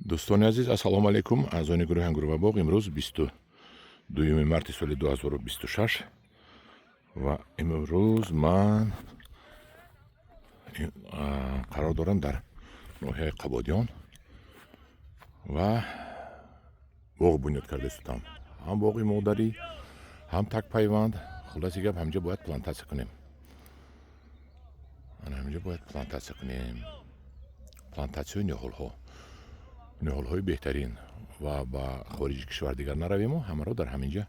Дӯстони азиз, ассалому алайкум. Аъзони гурӯҳи Ангур ва боғ, имрӯз 22 марти соли 2026 ва имрӯз ман қарор дорам дар ноҳияи Қабодиён ва боғ бунёд карда истодам. Ҳам боғи модарӣ, ҳам такпайванд. Хулоси гап, ҳаминҷо бояд плантатсия кунем. Ана ҳаминҷо бояд плантатсия кунем, плантатсияи ниҳолҳо, ниҳолҳои беҳтарин, ва ба хориҷи кишвар дигар наравему ҳамаро дар ҳаминҷа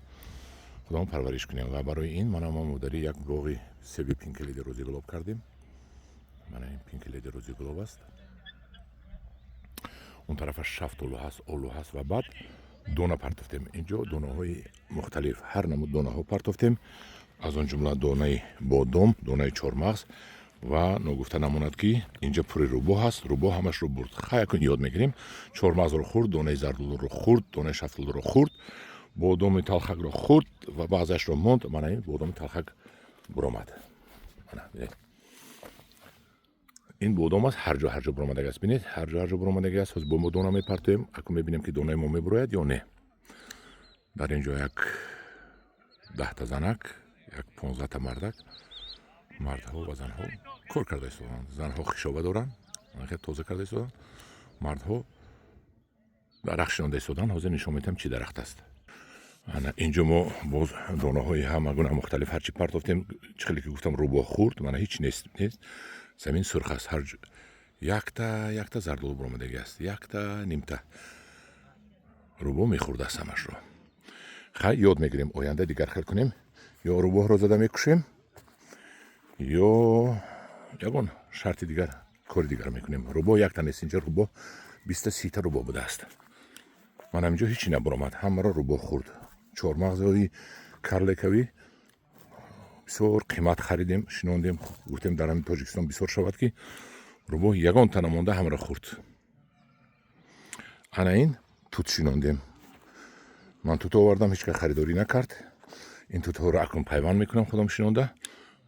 худамон парвариш кунем. Ва барои ин мана мо модари як боғи себи Пинк Леди Рози Глоб кардем. Мана ин Пинк Леди Рози Глоб аст. Он тарафаш шафтолу ҳаст, олу ҳаст. Ва баъд дона партофтем инҷо, донаҳои мухталиф, ҳар намуд донаҳо партофтем, аз он ҷумла донаи бодом, донаи чормағз. Ва ногуфта намонад, ки инҷа пури рӯбоҳ аст. Рӯбоҳ ҳамашро бурд. Хай, акун ёд мегирем. Чормағзро хӯрд, донаи зардолуро хӯрд, донаи шафтолуро хӯрд, бодоми талхакро хӯрд ва баъзеашро монд. Мана ин бодоми талхак буромад. Мана бинед, ин бодом аст. Ҳар ҷо, ҳар ҷо буромадаги аст. Бинед, ҳар ҷо, ҳар ҷо буромадаги аст. Ҳозир бо мо дона мепартоем. Акун мебинем, ки донаи мо мебурояд ё не. Дар ин ҷо як 10-та занак, як 15-та мардак, мардҳо ва занҳо кор карда истоданд. Занҳо хишоба доранд, хел тоза карда истоданд, мардҳо дарахт шинонда истоданд. Ҳозир нишон медиҳам, чӣ дарахт аст. Ана инҷо мо боз донаҳои ҳама гуна мухталиф ҳарчи партофтем. Чӣ хеле ки гуфтам, рӯбоҳ хӯрд. Мана, ҳеч нест, нест. Замин сурх аст. Ҳар якта якта зардолу буромадаги аст, якта нимта. Рӯбоҳ мехӯрдааст ҳамашро. Хай, ёд мегирем, оянда дигар хел кунем: ё рӯбоҳро зада мекушем, ё ягон шарти дигар, кори дигар мекунем. Рӯбоҳ якта нест инҷа, рӯбоҳ 20-та, 30-та рӯбоҳ будааст. Ман ҳаминҷо ҳечи набаромад, ҳамаро рӯбоҳ хӯрд. Чормағзҳои карликовый бисёр қимат харидем, шинондем, гуфтем, дар ҳамин Тоҷикистон бисёр шавад, ки рӯбоҳ ягонта намонда, ҳамаро хӯрд. Ана ин тут шинондем. Ман тут овардам, ҳеч кас харидорӣ накард. Ин тутҳоро акнун пайванд мекунам, худам шинонда,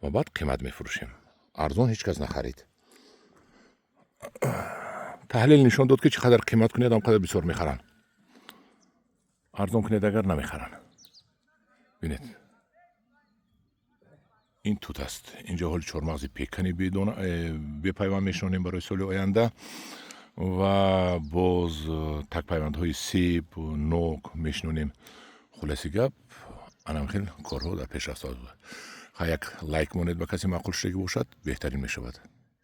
ва баъд қимат мефурӯшем. Арзон ҳеҷ кас нахарид. Таҳлил нишон дод, ки чӣ қадар қимат кунед, он қадар бисёр мехаранд. Арзон кунед агар, намехаранд. Бинед, ин тут аст. Инҷо ҳоли чормағзи пекани бепайванд мешинонем барои соли оянда ва боз такпайвандҳои себ, нок мешинонем. Хулоси гап, анам хел корҳо дар пеш рафта. Ха, як лайк монед, ба касе маъқул шудагӣ бошад, беҳтарин мешавад.